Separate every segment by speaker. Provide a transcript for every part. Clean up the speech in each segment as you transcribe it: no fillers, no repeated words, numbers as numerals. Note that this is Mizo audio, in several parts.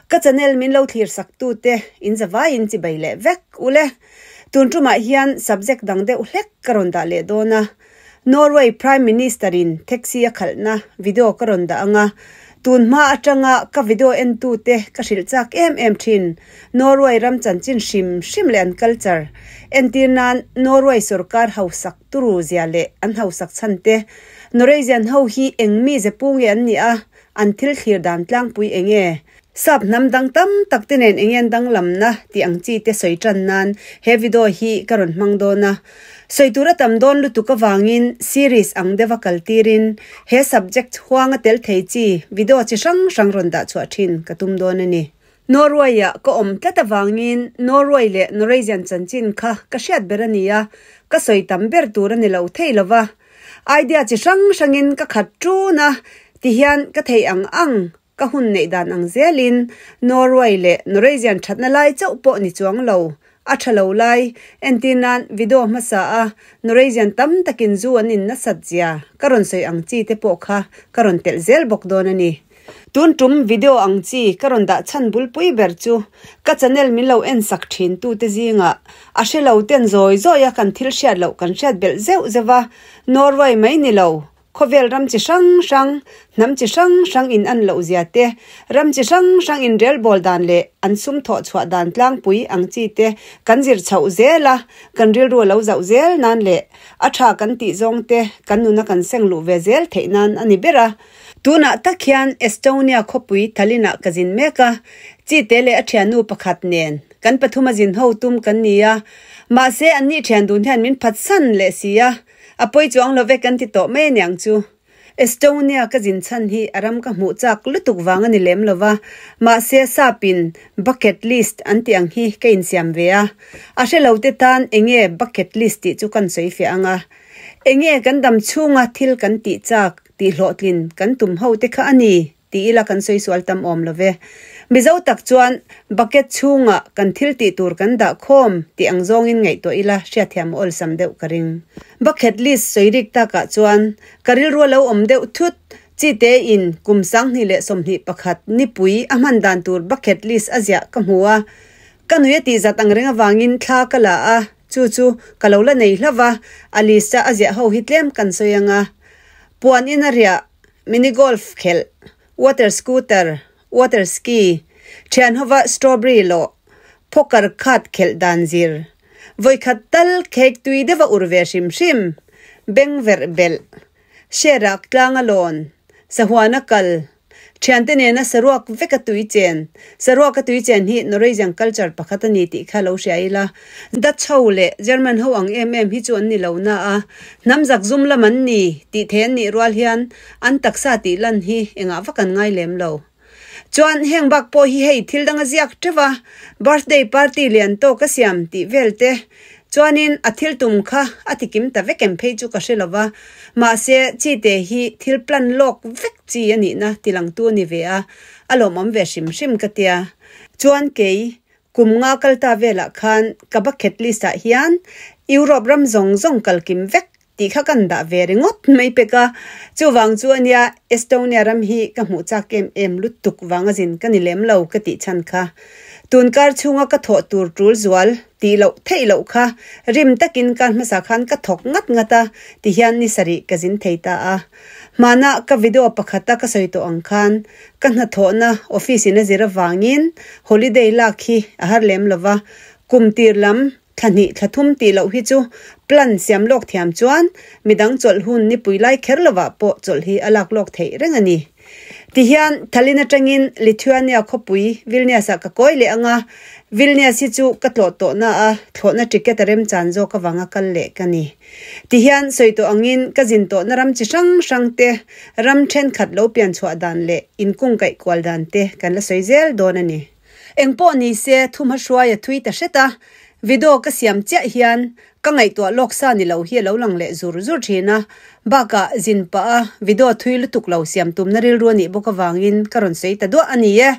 Speaker 1: Ka channel min lo thlir sak tu te in zavai in chibai leh vek ule. Tun tumah hian subject dang deuh hlek ka rawn dah leh dawn a. Norway Prime Minister in taxi a khalhna video ka rawn dah anga, tun hma atanga ka video en tu te ka hrilh chak em em thin. Norway ram chanchin hrim hrim leh an culture entir nan Norway sorkar hausak turu zia leh an hausak chhan te, Norwegian ho hi eng mi ze pu nge an nih a, an thil thlir dan tlangpui eng nge? Sap hnam dang tam tak te nen eng nge an danglamna tih ang chi te sawi tan nan he video hi ka rawn hmang dawn a. Sawi tur a tam dawn lutuk avangin series ang deuha kal tirin he subject huanga tel thei chi video chi hrang hrang rawn dah chhuah thin ka tum dawn a ni. Norway-ah ka awm tlat avangin Norway leh Norwegian chanchin kha ka hriat ber a ni a, ka sawi tam ber tur a ni lo thei lo va. Idea chi hrang hrangin ka khat ṭun a, tihian ka thei ang ang ka hun neih dan ang zelin Norway leh Norwegian ṭhatna lai chauh pawh ni chuang lo, a ṭha lo lai. Entir nan video hmasa a Norwegian tam takin zu an in nasat zia ka rawn sawi ang chi te pawh kha ka rawn telh zel bawk dawn a ni. Tun tum video ang chi ka rawn dah chhan bulpui ber chu ka channel min lo en sak thin tu te zingah a hre lo ten zawi zawi a kan thil hriat loh kan hriat belh zeuh zeuh a, Norway mai ni lo, khawvel ram chi hrang hrang, hnam chi hrang hrang in an loh zia te, ram chi hrang hrang in relbawl dan leh an sum thawh chhuah dan tlangpui ang chi te kan zir chhoh zel a, kan rilru a lo zauh zel nan leh a tha kan tih zawng te kan nuna kan seng luh ve zel theih nan a ni ber a. Tunah tak hian Estonia khawpui Tallinn-ah ka zin mek a, Chite leh a thiannu pakhat nen kan pathum a zin ho tum kan ni a, mahse anni thian dun hian min phatsan leh si a, a pawi chuang lo ve kan ti tawh mai aniang chu. Estonia ka zin chhan hi a ram ka hmuh chak lutuk vang a ni lem lo va, mahse sapin bucket list an tih ang hi ka insiam ve a, a hre lo te tan enge bucket list tih chu kan sawi fiah ang a, enge kan dam chhunga thil kan tih chak Tih hlawhtlin kan tum ho te kha a ni tih ila kan sawi sual tam awm lo ve. Mizo tak chuan bucket chhungah kan thil tih tur kan dah khawm tih ang zawngin ngaihtuah ila hriatthiam a awlsam deuh ka ring. Bucket list sawi rik takah chuan ka rilru a lo awm deuh thut chi tein kum 2021 nipui a hman dan tur bucket list a ziah ka hmu a. Ka nui a tih zat ang reng avangin thla ka la a, chu chu ka lo la nei hlauh va, a list a a ziah ho hi tlem kan sawi ang a. Puan in a riah, mini golf khelh, water scooter, water ski, thian hova strawberry lawh, phawkar khat khelh dan zir, vawikhat tal cake tui deuha ur ve hrim hrim, beng verh belh, share-ah tlang a lawn, sahuana kal, Thiante nena saruak vek a tui chen. Saruak a tui chen hi Norwegian culture pakhat a ni tih kha lo hria ila. Dutch ho leh German ho ang em em hi chu an ni lo na a, hnam zak zum lam an ni tih thei an nih rual hian an taksa tih lan hi engah vak an ngai lem lo. Chuan heng bak pawh hi hei thil dang a ziak teuh a, birthday party lian tawk a siam tih vel te Chuanin a thil tum kha a ti kim ta vek em phei chu ka hre lo va, mahse chite hi thil plan lawk vek chi a nihna ti langtu a ni ve a, a lawmawm ve hrim hrim ka tia. Chuan kei, kum nga kal ta velah khan ka bucket list ah hian Europe ram zawng zawng kal kim vek tih kha kan dah ve ringawt mai pek a, chuvang chu ania Estonia ram hi ka hmuh chak em em lutuk vanga zin ka ni lem lo ka tih chhan kha. Tun kar chhunga ka thawh tur tul zual tih loh theih loh kha rim takin kar hmasa khan ka thawk ngat ngat a ti hian ni sarih ka zin thei ta a. Hmana ka video pakhata ka sawi tawh ang khan ka hnathawhna office in a zir avangin holiday lak hi a har lem lova, kum tir lam Thla hnih thla thum tih loh hi chu plan siam lawk thiam chuan midang chawlh hun nipui lai kher lovah pawh chawlh hi a lak lawk theih reng a ni. Tihian Tallinn atangin Lithuania khawpui Vilnius ah ka kawi leh ang a, Vilnius hi chu ka tlawh tawhna a thlawhna ticket a remchan zawk avanga kal leh ka ni. Tihian sawi tawh angin ka zin tawhna ram chi hrang hrang te, ram thenkhat lo pian chhuah dan leh inkungkaih kual dan te kan la sawi zel dawn a ni. Engpawh ni se thumha hruai a thui ta hret a, video ka siam chiah hian ka ngaihtuah lawk sa ni lo hi a lo lang leh zur zur thin a, bakah zin pah a video thui lutuk lo siam tumna rilru a nih bawk avangin ka rawn sawi ta duah a ni e.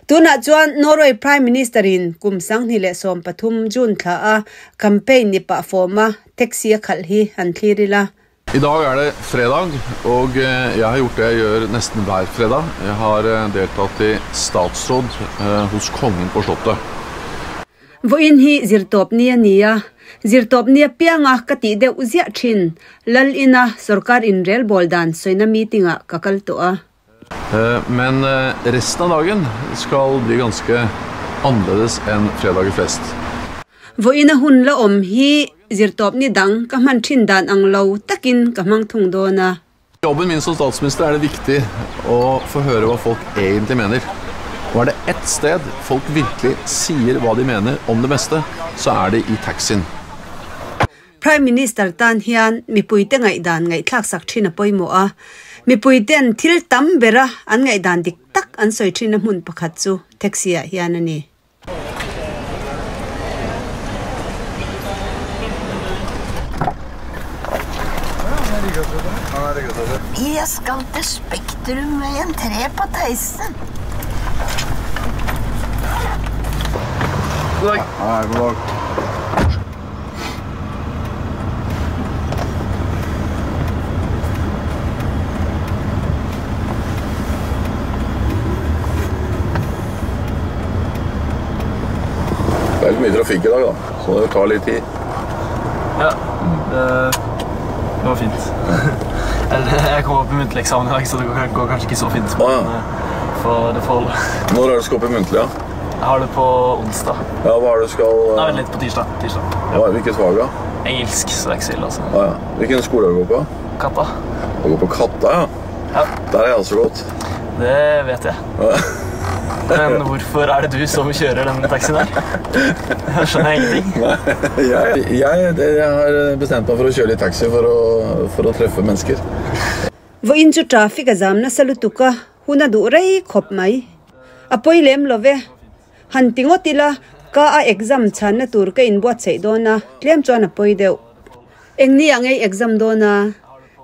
Speaker 1: Tunah chuan Norway Prime Minister in kum 2013 June thla a campaign ni pah fawm a taxi a khalh hi han thlir ila.
Speaker 2: I dag er det fredag, og jeg har gjort det jeg gjør nesten hver fredag. Jeg har deltatt i statsråd hos kongen på slottet.
Speaker 1: Vawiin hi zirtawp ni a ni a, zirtawp ni apianga ka tih deuh ziah thin Lal ina sorkar inrelbawl dan sawina meeting ah ka kal tawh a.
Speaker 2: Men resten av dagen skal bli ganske annerledes enn fredager flest.
Speaker 1: Vawiina hun la awm hi zirtawpni dang ka hman thin dan ang lo takin ka hmang thung dawn a.
Speaker 2: Jobben min som statsminister er det viktig å få høre hva folk egentlig mener. Og er det ett sted folk virkelig sier hva de mener om det meste, så er det i taxien.
Speaker 1: Prime Minister tan hian mipuite ngaihdan ngaihthlak sak thin a pawimawh a, mipuiten thil tam bera an ngaihdan dik tak an sawi thin a hmun pakhat chu taxi ah hian a ni.
Speaker 3: Jeg skal til Spektrumveien 3 på Theisen.
Speaker 2: God dag. Hei, god dag. Det er litt mye trafikk i dag, da, så det tar litt tid.
Speaker 4: Ja, det, det var fint. Eller, jeg kom opp i muntlig eksamen i dag, så det går, går kanskje ikke så fint.
Speaker 2: Å, ja.
Speaker 4: Men eh, for det får holde.
Speaker 2: Når er det du skal opp i muntlig, da?
Speaker 4: Jeg har det på onsdag.
Speaker 2: Ja, hva er det du skal
Speaker 4: Nei, vent litt, på tirsdag. Tirsdag.
Speaker 2: Ja, hvilket fag, da?
Speaker 4: Engelsk, så det er ikke så ille, altså.
Speaker 2: Ah, ja. Hvilken skole er det du går på?
Speaker 4: Katta.
Speaker 2: Du går på Katta, ja.
Speaker 4: Ja.
Speaker 2: Der er jeg også gått.
Speaker 4: Det vet jeg. Men hvorfor er det du som kjører den taxien her? Jeg skjønner ingenting.
Speaker 2: Nei, jeg, jeg, jeg har bestemt meg for å kjøre litt taxi for å, for å treffe mennesker.
Speaker 1: Vawiin chu traffic a zam nasa lutuk a, hun a duh rei khawp mai. A pawi lem lo ve. Han ti ngawt ila, ka a exam chhanna tur ka inbuatsaih dawn a, tlem chuan a pawi deuh. Eng ni ah ngei exam dawn a?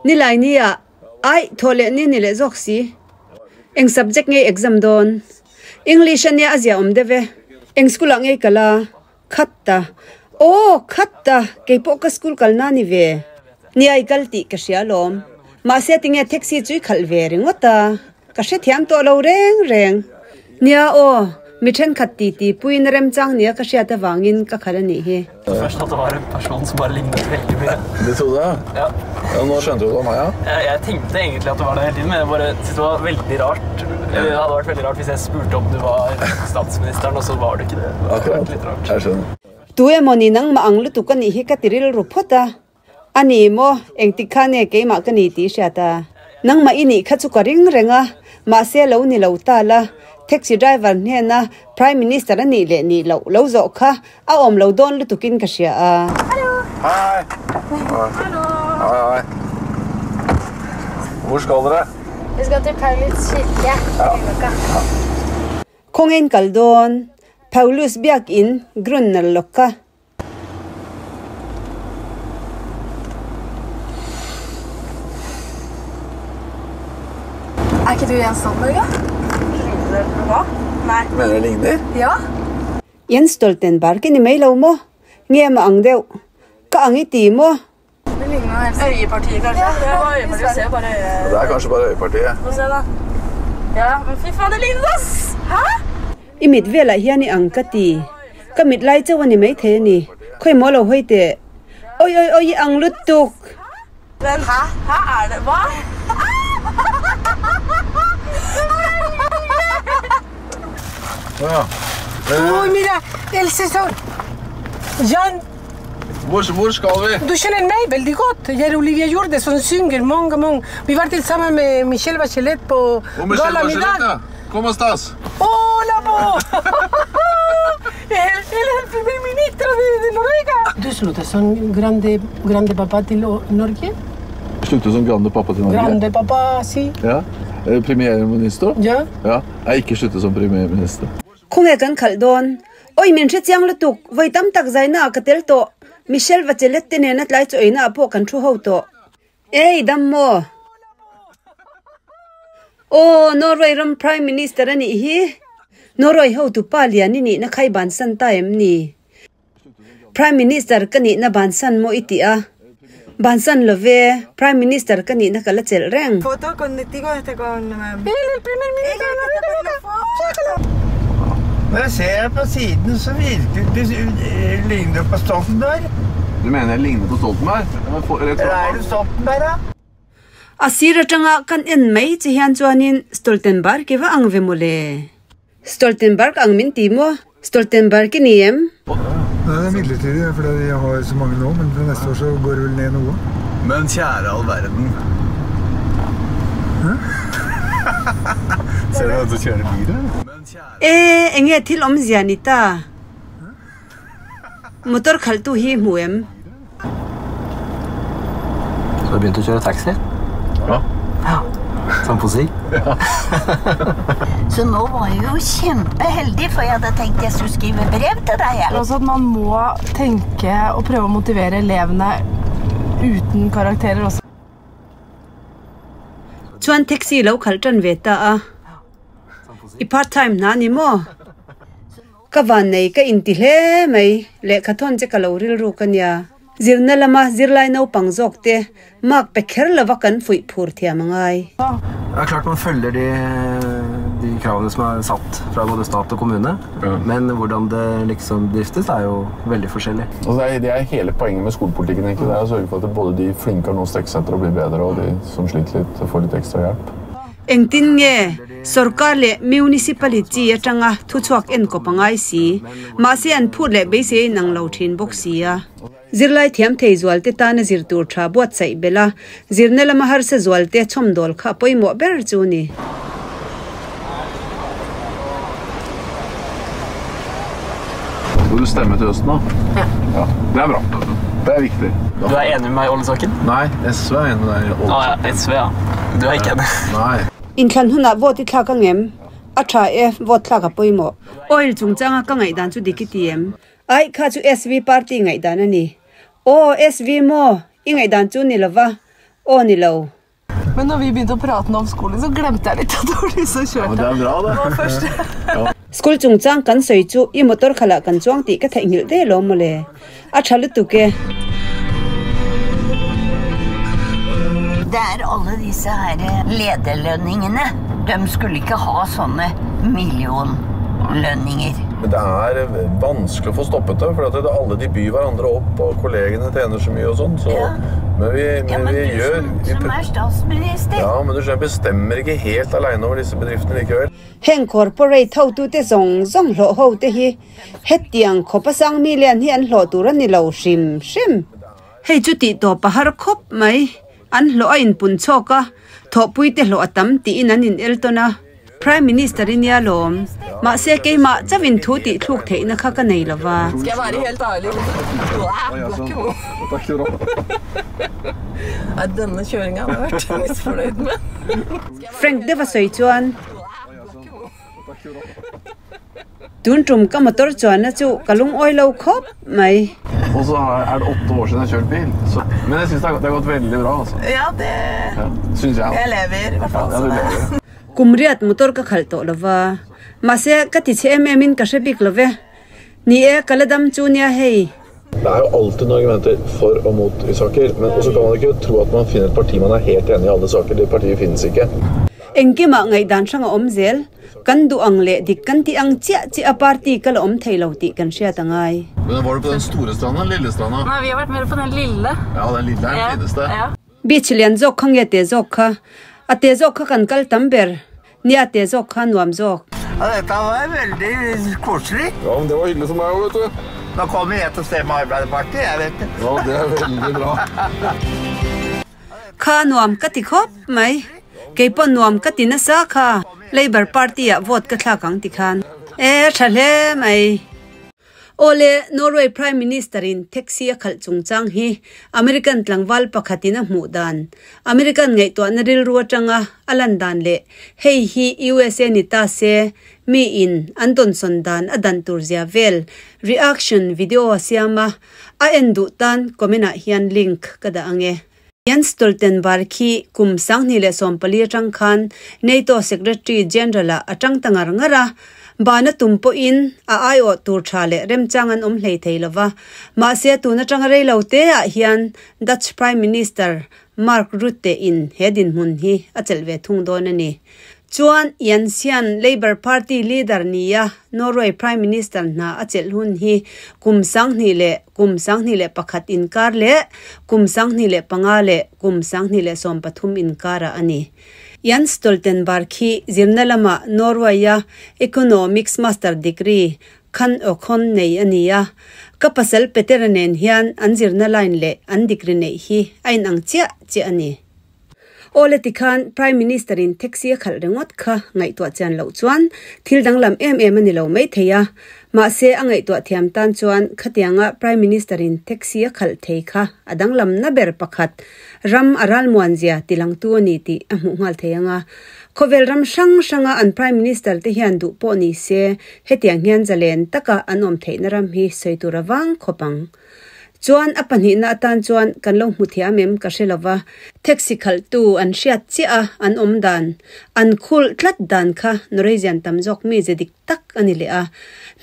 Speaker 1: Nilai ni ah, aih, thaw leh ni ni leh zawk si. Eng subject ngei exam dawn? English ania a zia awm deuh e. Eng school ah ngei kal a? Khat ta. Aw, khat ta, keipawh ka school kalna ni ve. Nia i kal tih ka hria alawm. Mahse tinge taxi chu i khalh ve ringawt a, ka hrethiam tawh lo reng reng. Nia aw, mi thenkhat ti ti puiin remchang nia ka hriat avangin ka khalh a nih hi.
Speaker 4: Først at det var en person som bare lignet veldig mye.
Speaker 2: Du trodde det?
Speaker 4: Ja.
Speaker 2: Ja, nå skjønte du det var meg, ja?
Speaker 4: Jeg, jeg tenkte egentlig at det var det hele tiden, men jeg bare syntes det var veldig rart. Det hadde vært veldig rart hvis jeg spurte om du var statsministeren, og så var du ikke det. Det hadde vært litt rart.
Speaker 2: Jeg skjønner.
Speaker 1: Tu emaw ni nangmah ang lutuk a nih hi ka ti rilru phawt a. A ni maw, engtik kha nge keimah ka ni tih hriat a? Nangmah i nih kha chu ka ring reng a, mahse lo ni lo ta la, taxi driver hnena Prime Minister a nih leh nih loh lo zawh kha a awm lo dawn lutukin ka hria a.
Speaker 2: Hi! Hi, hi. Hvor skal dere?
Speaker 5: Vi skal til Paulus kirke i Grünerløkka.
Speaker 1: Khawnge in kal dawn? Paulus biakin Grünerløkka.
Speaker 5: Er ikke du Jens Stoltenberg, da?
Speaker 6: Ligner hva? Nei.
Speaker 2: Mener du jeg ligner?
Speaker 5: Ja.
Speaker 1: Jens Stoltenberg i ni mai lo maw? Nge ma ang deuh? Ka ang i ti maw?
Speaker 5: Det ligner jo helt
Speaker 6: Øyepartiet, kanskje?
Speaker 5: Ja,
Speaker 6: Det var øyepartiet. Ser bare øye...
Speaker 2: Det er kanskje bare øyepartiet.
Speaker 6: Få se, da. Ja, men fy faen, det ligner, ass! Hæ?
Speaker 1: I mit velah hian i ang ka ti. Ka mit lai chauh a ni maithei a ni. Khawi maw lo hawi teh. Oi oi oi i ang lutuk!
Speaker 6: Men hæ? Hæ er det Hva?
Speaker 2: Ja.
Speaker 7: Oi, mira, El Cesar. Jan,
Speaker 2: Hvor, hvor skal vi?
Speaker 7: du kjenner meg veldig godt. Jeg er Olivia Jorde, som synger mange, mange. Vi var til sammen med Michelle Bachelet på
Speaker 2: Og Michelle
Speaker 7: galamiddag.
Speaker 2: Bachelet, ja. Como estás?
Speaker 7: Hola, po! Él, él es el primer ministro de, de Noruega. Du slutta som grande, grande papá til Norge?
Speaker 2: Slutte som grande pappa til Norge?
Speaker 7: Grande papá, sí.
Speaker 2: Ja. Premierminister?
Speaker 7: Ja.
Speaker 2: Ja. Jeg ikke slutte som premierminister.
Speaker 1: Khawnge kan khalh dawn? Oi min hre chiang lutuk, vawi tam tak zaina ah ka tel tawh. Michelle Bachelet te nena tlai chu eina ah pawh kan thu ho tawh. Ei dam maw? Aw, Norway ram Prime Minister a nih hi. Norway hotu pa lian i nihna khai bansan ta em ni? Prime Minister ka nihna bansan maw i ti a? Bansan love, Prime Minister ka nihna ka la chelh reng.
Speaker 8: Når jeg ser på siden så virker du ligner du på Stoltenberg.
Speaker 2: Du mener jeg ligner på Stoltenberg?
Speaker 8: Eller er du Stoltenberg, da?
Speaker 1: A sir atanga kan en mai che hian chuanin Stoltenberg i va ang ve mawle. Stoltenberg ang min ti maw? Stoltenberg i ni em?
Speaker 9: Nei, det er midlertidig, fordi jeg har så mange nå, men fra neste år så går det vel ned noe.
Speaker 10: Men kjære all verden.
Speaker 9: Hæ?
Speaker 10: Ser du at du kjører bil, eller?
Speaker 1: E, enge thil awmzia ni ta? Motor khalh tu hi hmu em?
Speaker 11: Så du har begynt å kjøre taxi?
Speaker 2: Ja.
Speaker 11: Ja. Sånn på si?
Speaker 2: Ja.
Speaker 3: Så nå var jeg jo kjempeheldig, for jeg hadde tenkt jeg skulle skrive brev til deg, jeg.
Speaker 6: Også at man må tenke og prøve å motivere elevene uten karakterer også.
Speaker 1: Chuan taxi lo khalh tan ve ta a. I part time hna ni maw? Ka van nei ka inti hle mai, lehkha thawn che ka lo rilruk a nia. Zirna lama zirlai naupang zawk te mark pe kher lova kan fuih phur thiam a ngai.
Speaker 11: Det er klart man følger de, de kravene som er satt fra både stat og kommune, men hvordan det liksom driftes er jo veldig forskjellig.
Speaker 2: Altså det, er, det er hele poenget med skolepolitikken. egentlig. Det er å sørge for at både de flinke har noe å strekke seg etter og bli bedre, og de som sliter litt, får litt ekstra hjelp.
Speaker 1: Engtin nge sorkar leh municipality atanga thuchhuak enkawp a ngai si. Mahse an phut leh beisei in ang lo thin bawk si a. Zirlai thiam thei zual te tana zir tur tha buatsaih belh a, zirna lama harsa zual te chhawmdawl kha a pawimawh ber chu a ni.
Speaker 2: Skal du stemme til høsten, da?
Speaker 6: Ja.
Speaker 2: Ja. Det er bra. Det er viktig.
Speaker 4: Du er enig med meg i oljesaken?
Speaker 2: Nei, SV er enig med deg i oljesaken.
Speaker 4: Ah, ja, SV, ja. Du er ikke enig?
Speaker 2: Nei.
Speaker 1: Inthlan hunah vote i thlak ang em? A tha e, vote thlak a pawimawh. Oil chungchanga ka ngaihdan chu dik i ti em? Aih, kha chu SV party ngaihdan a ni. Aw, SV maw? I ngaihdan chu ni lova. Aw, ni lo.
Speaker 6: Men når vi begynte å prate nå om skolen, så glemte jeg litt at det var du som
Speaker 2: Ja, men
Speaker 6: kjørte.
Speaker 2: det er bra, det.
Speaker 6: Det var første.
Speaker 2: Ja.
Speaker 1: School chungchang kan sawi chu i motor khalah kan chuang tih ka theihnghilh daih lo mawle. A tha lutuk e.
Speaker 3: Det er alle disse her lederlønningene. De skulle ikke ha sånne millionlønninger.
Speaker 2: Men det er vanskelig å få stoppet det, for at det, alle de byr hverandre opp, og kollegene tjener så mye og sånn, så Men vi, men
Speaker 3: Ja, men
Speaker 2: vi
Speaker 3: du
Speaker 2: gjør
Speaker 3: som,
Speaker 2: vi
Speaker 3: som er statsminister.
Speaker 2: Ja, men du skjønner, jeg bestemmer ikke helt aleine over disse bedriftene likevel.
Speaker 1: Heng corporate hotute zawng zawng hlawh ho te hi hetiang khawpa sang mi lian hi an hlawh tur a ni lo hrim hrim. Hei chu tih tawp a har khawp mai, an hlawh a inpun chhawk a, thawhpui te hlawh a tam tiin an in el tawn a. Prime Minister i nia lawm, mahse keimah chauhin thu tih thluk theihna kha ka nei lo va.
Speaker 6: Skal jeg være helt ærlig? Nei, denne kjøringa hadde jeg vært misfornøyd med.
Speaker 1: Frank deuh a sawi chuan, Tun tum ka motor chuanna chu ka lungawi lo khawp mai.
Speaker 2: Og så er det åtte år siden jeg har kjørt bil. Så, men jeg syns det, det har gått veldig bra, altså.
Speaker 6: Ja, det
Speaker 2: Ja, syns jeg.
Speaker 6: Jeg lever i hvert fall.
Speaker 2: Ja, du lever.
Speaker 1: Kum riat motor ka khalh tawh lova, mahse ka ti chhe em em in ka hre bik love. Ni e, ka la dam chu nia hei.
Speaker 2: Det er jo alltid noen argumenter for og mot i saker, men også kan man ikke tro at man finner et parti man er helt enig i alle saker. Det partiet finnes ikke.
Speaker 1: Engkimah ngaihdan hrang a awm zel, kan duh ang leh dik kan tih ang chiah chiah a party ka la awm thei lo tih kan hriat a ngai.
Speaker 2: Men var du på den store stranda eller lille stranda?
Speaker 6: Nei, vi har vært mer på den lille.
Speaker 2: Ja, den lille er den fineste.
Speaker 6: Ja.
Speaker 1: Beach lian zawk kha nge te zawk kha? A te zawk kha kan kal tam ber. Nia te zawk kha nuam zawk.
Speaker 8: Ja, dette var veldig koselig.
Speaker 2: Ja, men det var hyggelig for meg òg, vet du.
Speaker 8: Nå kommer jeg til å stemme Arbeiderpartiet, jeg vet det.
Speaker 2: Ja, det er veldig bra.
Speaker 1: Kha nuam ka ti khawp mai. Keipawh nuam ka ti nasa kha. Labour Party ah vote ka thlak ang ti khan. E tha hle mai. Awle, Norway Prime Minister in taxi a khalh chungchang hi American tlangval pakhatin a hmuh dan, American ngaihtuahna rilru atanga a lan dan leh hei hi usa ni ta se mi in an dawnsawn dan a dan tur zia vel reaction video a siam a, a en duh tan comment ah hian link ka dah ang e. Jens Stoltenberg hi kum 2014 atang khan NATO Secretary General ah a tang ta ngar ngar a, Bana tum pawhin a aiawh tur tha leh remchang an awm hlei thei lova. Mahse tun atanga rei lo te ah hian Dutch Prime Minister Mark Rutte in he dinhmun hi a chelh ve thung dawn a ni. Chuan Jens hian Labour Party leader nia Norway Prime Minister hna a chelh hun hi kum 20 leh kum 2001 inkar leh kum 2005 leh kum 2013 inkarah a ni. Jens Stoltenberg hi zirna lama Norway-a Economics Master Degree khan aw khawn nei a ni a. Ka pasal Petera nen hian an zirna line leh an degree neih hi a inang chiah chiah a ni. Awle tikhan Prime Minister in taxi a khalh ringawt kha ngaihtuah chian loh chuan thil danglam em em a ni lo maithei a. Mahse a ngaihtuah thiam tan chuan khatianga Prime Minister in taxi a khalh thei kha a danglam na ber pakhat ram a ralmuan zia tilangtu a ni tih a hmuh nghal thei ang a. Khawvel ram hrang hranga an Prime Minister te hian duh pawh ni se hetiang hian zalen taka an awm theihna ram hi sawi tur avang khawp ang. Chuan a pahnihna atan chuan kan lo hmu thiam em ka hre lova, taxi khalhtu an hriat chiah a an awm dan, an khulh tlat dan kha Norwegian tam zawk mi ze dik tak a ni leh a.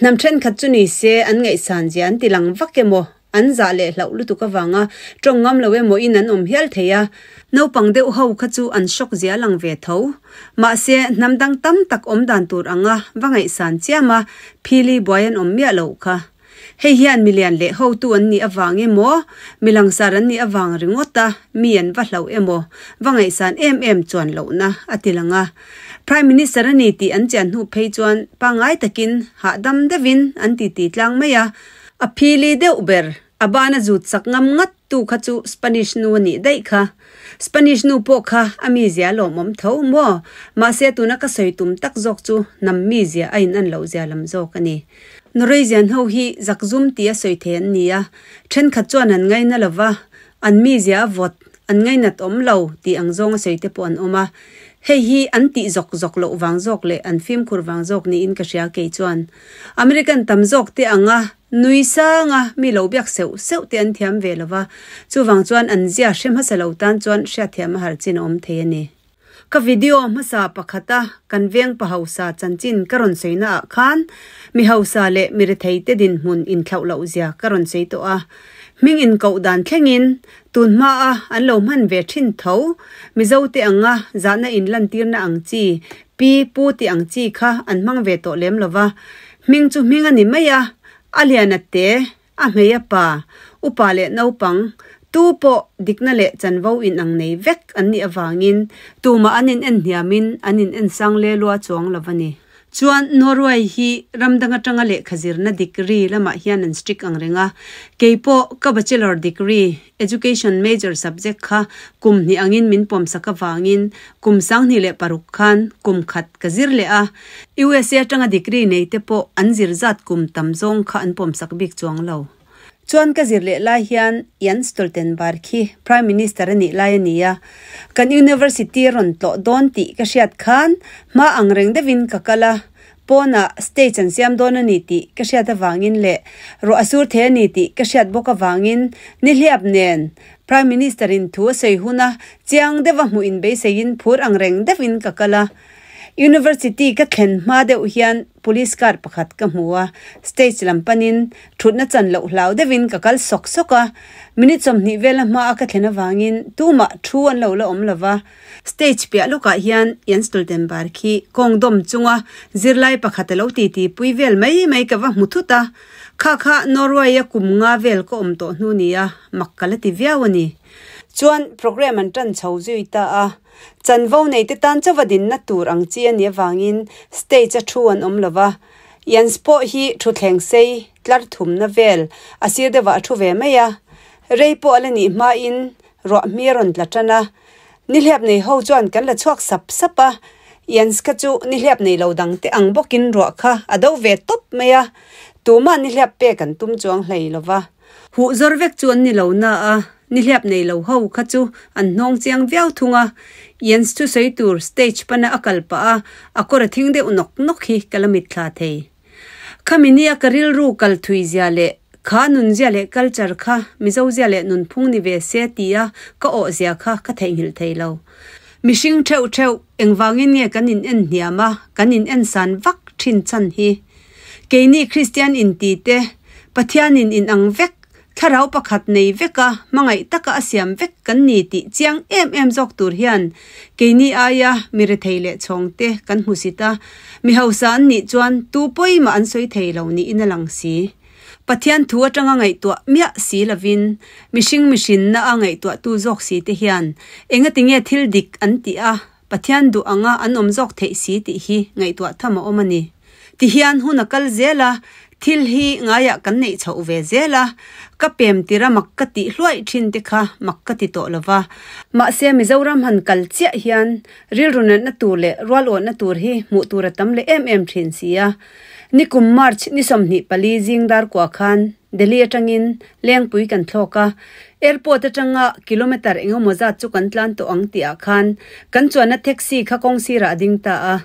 Speaker 1: Hnam thenkhat chu ni se an ngaihsan zia an ti lang vak emaw, an zah leh hlauh lutuk avanga tawng ngam lo emaw in an awm hial thei a. Naupang deuh ho kha chu an shock zia lang ve tho. Mahse hnam dang tam tak awm dan tur anga va ngaihsan chiam a, phili buai an awm miah loh kha. Hei hian milian leh hotu an nih avang emaw, mi langsar an nih avang ringawt a, mi an va hlauh emaw, va ngaihsan em em chuan lohna a ti lang a. Prime Minister a ni tih an chian hnu phei chuan pangngai takin hahdam deuhin an titi tlang mai a. A phili deuh ber, a bana zut sak ngam ngat tu kha chu Spanish nu a nih daih kha. Spanish nu pawh kha a mizia a lawmawm tho maw? Mahse tuna ka sawi tum tak zawk chu hnam mizia a in an loh zia lam zawk a ni. Norwegian ho hi zakzum tia sawi thei an ni a, thenkhat chuan an ngaina lo va, an mizia a vawt, an ngainat awm lo tih ang zawnga sawi te pawh an awm a. Hei hi an tih zawk zawk loh vang zawk leh an fimkhur vang zawk niin ka hria kei chuan. American tam zawk te anga nui sanga mi lo biak seuh seuh te an thiam ve lo va, chuvang chuan an zia hre hmasa lo tan chuan hriatthiam a har chin a awm thei a ni. Ka video hmasa pakhata kan veng pa hausa chanchin ka rawn sawi naah khan mi hausa leh mi rethei te dinhmun inthlauh loh zia ka rawn sawi tawh a. Hming inkoh dan thlengin tun hmaa an lo hman ve thin tho Mizo te anga zahna inlantirna ang chi pi pu tih ang chi kha an hmang ve tawh lem lova. Hming chu hming a ni mai a, a lian a te A hmei a pa, upa leh naupang, tu pawh dikna leh chanvo inang nei vek an nih avangin tumah an in en hniamin an in en sang le lua chuang lo a ni. Chuan Norway hi ram dang atanga lehkha zirna degree lamah hian an strict ang reng a, kei pawh ka bachelor degree, education major subject kha kum hnih angin min pawmsak avangin kum 2006 khan kum khat ka zir leh a, USA atanga degree nei te pawh an zir zat kum tam zawng kha an pawmsak bik chuang lo. Chuan ka zir leh lai hian Jens Stoltenberg hi Prime Minister a nih lai a ni a, kan university a rawn tlawh dawn tih ka hriat khan hma ang reng deuhin ka kal a, pawnah stage an siam dawn a ni tih ka hriat avangin leh ruah a sur thei a ni tih ka hriat bawk avangin nihliap nen Prime Minister in thu a sawi huna chiang deuha hmuh inbeiseiin phur ang reng deuhin ka kal a. University ka thlen hma deuh hian police car pakhat ka hmu a, stage lam panin thutna chan loh hlau deuhin ka kal sawk sawk a, minute 20 vela hma a ka thlen avangin tumah thu an lo la awm lova. Stage piah lawkah hian Jens Stoltenberg hi kawng dawm chunga zirlai pakhat a lo titi pui vel mai mai ka va hmu thut a, kha kha Norway a kum nga vel ka awm tawh hnu nia mak ka la ti viau a ni. Chuan programme an tan chho zui ta a. Chanvo nei te tan chauha dinna tur ang chi a nih avangin stage a thu an awm lova, Jens pawh hi thutthleng sei tlar thumna vel a sir deuhah a thu ve mai a, rei pawh a la nih hmain ruah hmi a rawn tla tan a, nihliap nei ho chuan kan la chhuak sap sap a, Jens kha chu nihliap nei lo dang te ang bawkin ruah kha a do ve tawp mai a, tumah nihliap pek an tum chuang hlei lova. Huh zawr vek chu an ni lo na a, nihliap nei lo ho kha chu an hnawng chiang viau thung a. Jens chu sawi tur stage pana a kal pah a, a kawr a thing deuh nawk nawk hi ka la mitthla thei. Khami nia ka rilru kal thui zia leh kha nunzia leh culture kha Mizo zia leh nunphung ni ve se tia ka awh zia kha ka theihnghilh thei lo. Mihring theuh theuh engvangin nge kan in en hniam a, kan in en san vak thin chan hi. Keini Kristian inti te Pathianin in ang vek, thlarau pakhat nei veka hmangaih taka a siam vek kan ni tih chiang em em zawk tur hian keini aia mi rethei leh chhawng te kan hmusit a, mi hausa an nih chuan tu pawimah an sawi thei lo niin a lang si. Pathian thu atanga ngaihtuah miah si lovin mihring mihrinna a ngaihtuahtu zawk si te hian engatinge thil dik an tih a, Pathian duh anga an awm zawk theih si tih hi ngaihtuah tham a awm a ni. Tihian hun a kal zel a, thil hi ngaiah kan neih chhoh ve zel a, ka pem tira mak ka tih hluaih thin te kha mak ka ti tawh lo va. Mahse Mizoram han kal chiah hian rilru natna tur leh rual awhna tur hi hmuh tur a tam leh em em thin si a. Nikum March ni 24 zing dar kua khan Delhi atangin Lengpui kan thlawk a, airport atanga kilometre engemaw zat chu kan tlan tawh ang tihah khan kan chuanna taxi kha kawng sirah a ding ta a.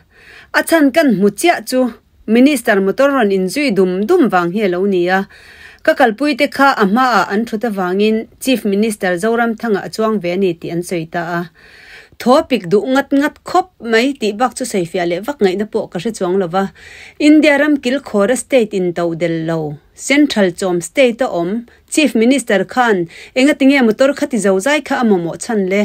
Speaker 1: A chhan kan hmu chiah chu Minister motor rawn inzui dum dum vang hi a lo ni a. Ka kalpuite kha a hmaah an thut avangin Chief Minister Zoramthanga a chuang ve a ni tih an sawi ta a. Thaw pik duh ngat ngat khawp mai tih bak chu sawifiah leh vak ngaihna pawh ka hre chuang lo va. India ram kilkhawra state in to del lo, Central chawm state a awm Chief Minister khan engatinge motor kha ti zozai kha a mamawh chhan le?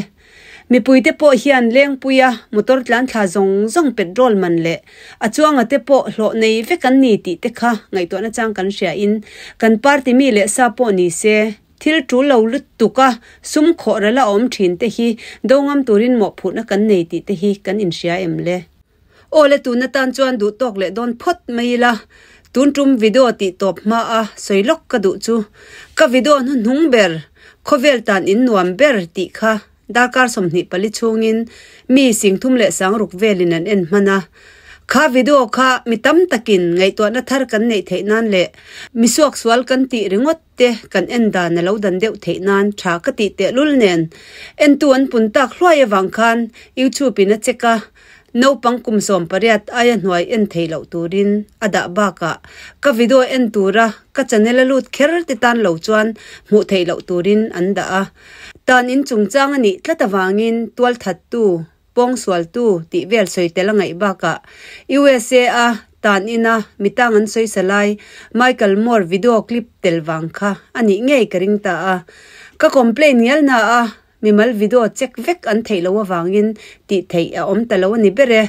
Speaker 1: Mipuite pawh hian Lengpuia motor tlan thla zawng zawng petrol man leh a chuanga te pawh hlawh nei vek an ni tih te kha ngaihtuahna chang kan hria in kan party mi leh sa pawh ni se thil tul lo lutuk a sum khawh ral a awm thin te hi do ngam turin mawhphurhna kan nei tih te hi kan inhria em le? Aw le tun atan chuan duh tawk leh dawn phawt mai ila, tun tum video tih tawp hma a sawi lawk ka duh chu ka video hnuhnung ber khawvel tan in nuam ber tih kha darkar 24 chhungin mi 36,000 velin an en hman a. Kha video kha mi tam takin ngaihtuahna thar kan neih theih nan leh mi suaksual kan tih ringawt te kan en dan a lo dan deuh theih nan tha ka tih tehlul nen entu an pun tak hluai avang khan YouTube in a check a, Naupang kum 18 aia hnuai en thei loh turin a dah bakah ka video en tura ka channel a lut kher te tan lo chuan hmuh theih loh turin an dah a. Tan in chungchang a nih tlat avangin tualthattu, pawngsualtu tih vel sawi tel a ngaih bakah USA a tan ina mitang an sawi sa lai Michael Moore video clip tel vang kha a nih ngei ka ring ta a. Ka complain ngial na a Mimal video check vek an theih loh avangin tih theih a awm ta lo a ni ber e.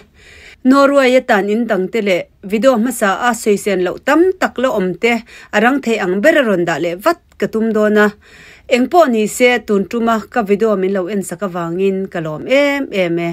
Speaker 1: Norway atan in dang te leh video hmasa a sawisen loh tam tak la awm te a rang thei ang ber a rawn dah leh vat ka tum dawn a. Engpawh ni se tun tuma ka video min lo en sak avangin ka lawm em em e.